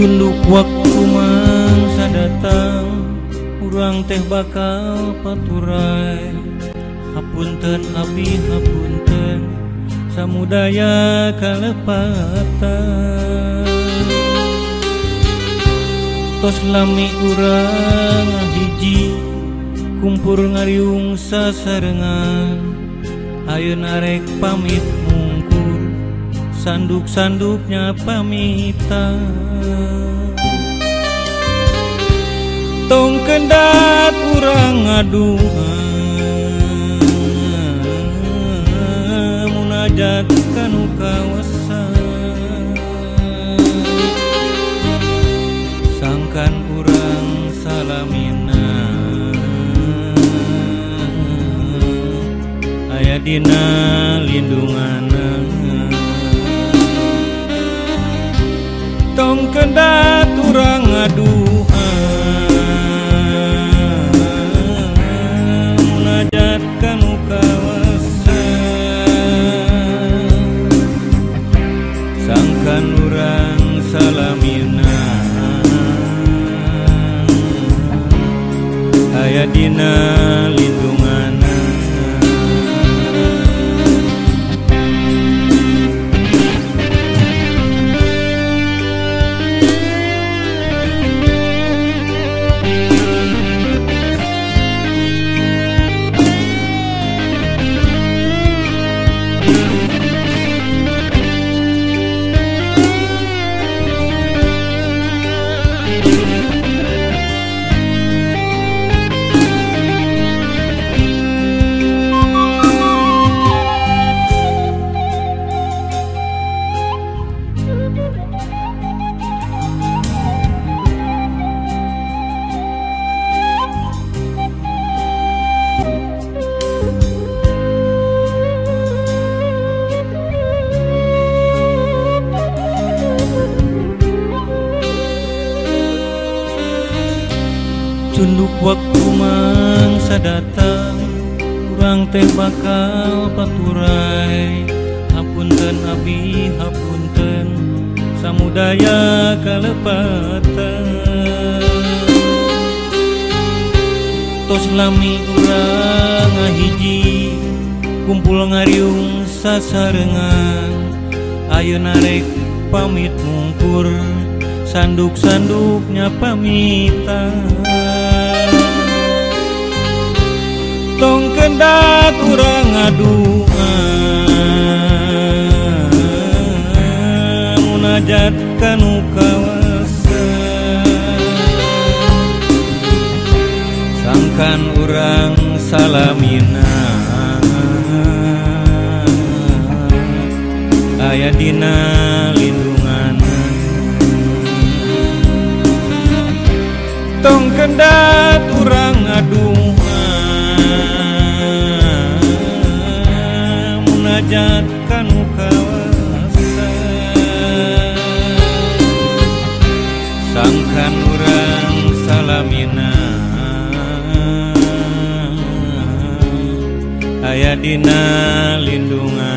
Tunduk waktu mangsa datang, urang teh bakal paturai. Hapunten abi hapunten, samudaya kalepatan. Tos lami urang ngahiji, kumpul ngariung sasarengan. Ayeuna rek pamit mungkur, sanduk-sanduknya pamitan. Tong kendat urang ngaduan, munajat kanu kawasan. Sangkan urang salamina, aya dina lindunganna. Tong kendat urang ngaduan, munajat kanu kawasan. Sangkan urang salamina, aya dina lindunganna. Tunduk waktu mangsa datang, urang teh bakal paturai. Hapunten abi hapunten, samudaya kalepatan. Tos lami urang ngahiji, kumpul ngariung sasarengan. Ayeuna rek pamit mungkur, sanduk-sanduknya pamitan. Tong kendat urang ngaduan, munajat kanu kawasan. Sangkan urang salamina, aya dina lindunganna. Tong kendat urang ngaduan, munajat kanu kawasan. Sangkan urang salamina, aya dina lindungan.